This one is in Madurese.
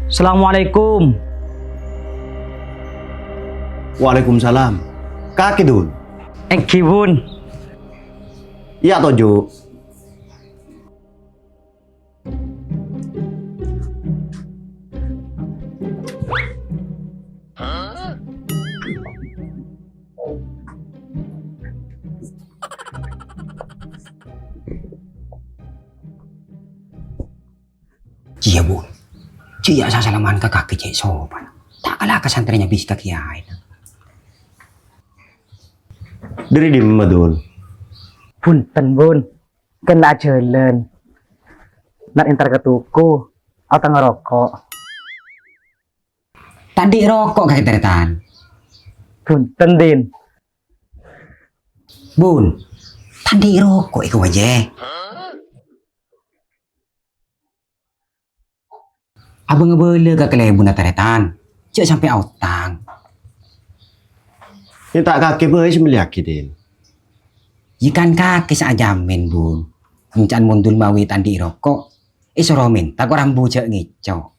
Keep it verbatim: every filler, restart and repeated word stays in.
Assalamualaikum. Waalaikumsalam. Kakè, Dul? Èngghi, Bun. Iyâ, toju'. Jiyâ, Bun. Jiyâ sasalaman ka kakè cè' sopan. Ta' kala ka santrèna bis ka kiyaèna. Dâri dimma, Dul? Bhunten, Bun. Kan la ajhâlân. Nat entar ka toko, aotang roko'. Ta' andi' roko' kakè tarètan? Bhunten, Din. Bun, ta' andi' roko' èko wajâ. Abâ' ngabâlâ ka kalèbunna tarètan, jhâ' sampè' aotang. Yâ ta' kakè bhâi sè mellèyaghi, Din. Yâ kan kakè sè ajhâmin, Bun. Ènca'an mon Dul Mawi ta' andi' roko', èsoro mènta ko' rambu jhâ' ngèco'.